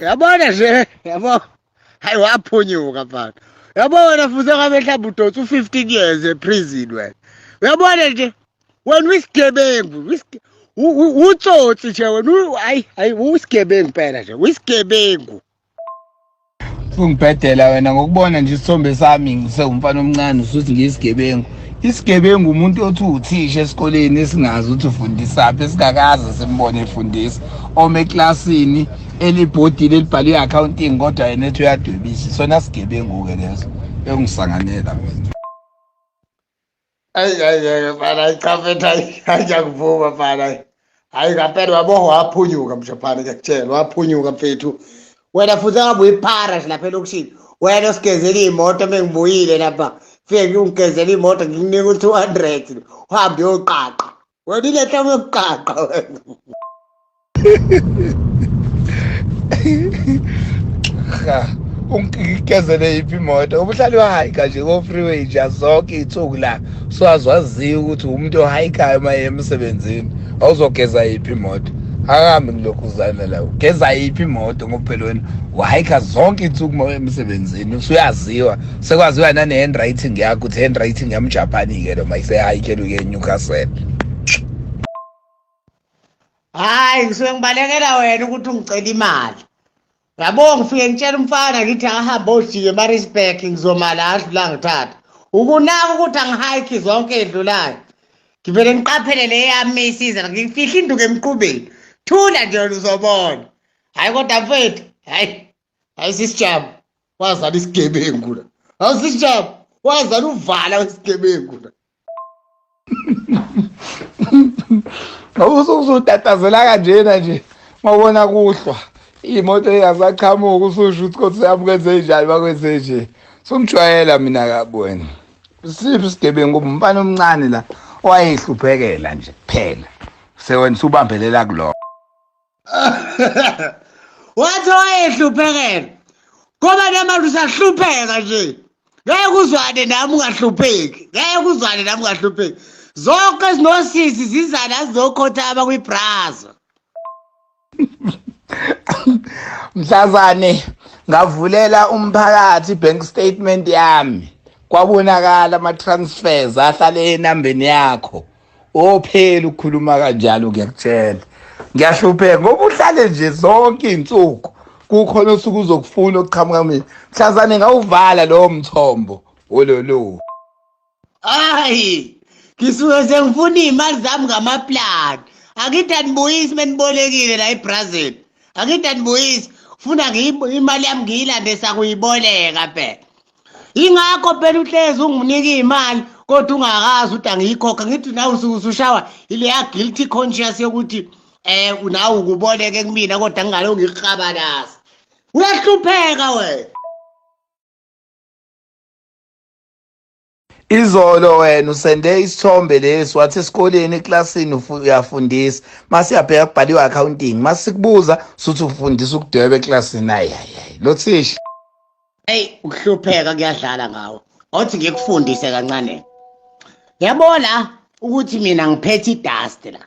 Yabona nje, yabo. Hayi, waphunyuka mfana. Yabo wena futhi ngabe mhlawumbe udonsa u-15 years eprison wena. Uyabona nje, wena uyisigebengu, utsotsi nje wena, hayi hayi, uyisigebengu impela nje, uyisigebengu. Ungibhedela wena ngokubona nje isithombe sami ngisewumfana omncane, usuthi ngiyisigebengu. Isigebengu umuntu othi uthisha esikoleni esingazi ukuthi ufundisaphi, esingakaze simbone efundisa, ome eklasini elibhodile elibhalwe i-accounting kodwa yena ethi uyadwebisa. Sona sigebengu-ke leso, engisanganela mina. Ayi ayi ayi mfana, hayi cha mfethu, hayi hayi, ngiyakuvuma mfana. Hayi ngampela wabo waphunyuka mshaphana, ngiyakutshela waphunyuka mfethu. Wena futhi ngabe uyiphara nje lapha elokishini. Wena osigezela iy'moto uma ngibuyile lapha. Fike ungigezela imoto ngikunika u-200 uhambe uyoqaqa. Wena ile nhlobo yokuqaqa wena. Cha, ungigezele yiphi imoto? Ubuhlali wahayika nje ko-freeway nje zonke iy'nsuku la, swazi waziwa ukuthi umuntu ohayikayo uma eya emsebenzini. Awuzogeza yiphi imoto? Akahambi ngilokhu uzana la, ugeza yiphi imoto? Ngoba phela wena uhayika zonke iy'nsuku uma uya emsebenzini, usuyaziwa, sekwaziwa nane-handwriting yakho ukuthi handwriting yamjapani-ke lo mayisehayikele uye eNewcastle. Hayi, ngisuke ngibalekela wena ukuthi ungicela imali. Yabo, ngifike ngitshela umfana ngithi akahambe ojike eMaritzburg, ngizomala adlula ngithatha. Ukunaka ukuthi angihayikhi zonke edlulayo. Ngivele ngiqaphele le yami isiza, ngifihla induku emqubeni. Thula nje wena uzobona. Hayi kodwa mfethu, hayi hayi sisijabu wazala isigebengu la. Hawu sisijabu wazala uvala wesigebengu la. Ngoba usutatazela kanjena nje mawubona kuhlwa iy'moto ey'ngasaqhamuki, ususho ukuthi kodwa yami kwenze njani, bakwenze nje. Sungijwayela mina kabi wena. Siphi isigebengu? Ngoba umfana omncane la owayehluphekela nje kuphela, sewena usubambelela kulokho. Wathi wayehluphekela ngoba namanje usahlupheka nje, ngeke uzwane nami ungahlupheki, ngeke uzwane nami ungahlupheki. Zonke ezinosisi zizana zizokhothama kwibrazo. Mhlazane ngavulela umphakathi i-bank statement yami, kwabonakala ama-transfers ahlale enambeni yakho. Ophela ukukhuluma kanjalo, ngiyakutshela ngiyahlupheka ngoba uhlale nje zonke iy'nsuku kukhona osuke uzokufuna okuqhamuka mina. Mhlazane ngawuvala lowo mthombo wololo. Hayi, ngisuke sengifuna iy'mali zami ngamaplani. Akithi anibuyisi menibolekile la eBrazil. Akithi anibuyisi, funa imali yami ngiyilande sakuyiboleka phela. Ingakho phela uhlezi unginika iy'mali kodwa ungakazi ukuthi angiyikhokha. Ngithi nawe usuke usushawa ileya guilty conscious yokuthi nawe ukuboleke kumina kodwa ngingalo ngikuqabalaza. Uyahlupheka wena. Izolo wena usende isithombe lesi, wathi esikoleni eklasini uyafundisa, masiyabheka kubhaliwe accounting, masikubuza suthi ufundisa ukudweba eklasini. Hayi hayi hayi, lo thisha. Hey, ukuhlupheka kuyadlala ngawo. Othi ngikufundise kancane. Yabona ukuthi mina ngiphethe idust la.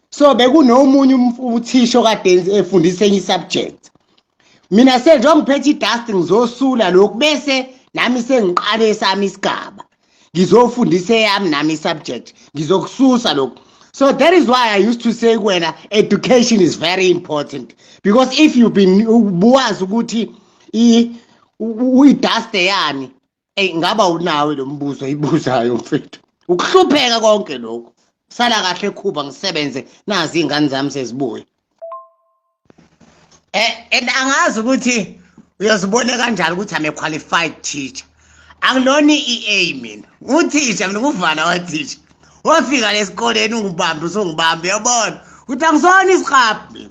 So bekunomunye uthisha okade efundisa enye subject. Mina senjengoba ngiphethe idust ngizosula lokhu bese nami sengiqale esami isigaba. Ngizofundisa eyami nami subject. Ngizokususa lokhu. So that is why I used to say kuwena education is very important, because if you've been ubuwazi ukuthi uyidust yani, ey ngaba unawe lo mbuzo oyibuzayo mfethu. Ukuhlupheka konke lokhu. Sala kahle khuba ngisebenze, nazi izingane zami sezibuya. And angazi ukuthi uyazibona kanjani ukuthi I'm a qualified teacher. Angilona i-EA mina. Uthisha mina, kuvala wathisha. Wafika lesikoleni ungibambe usungibambe, uyabona ukuthi angisona isiqaphi mina.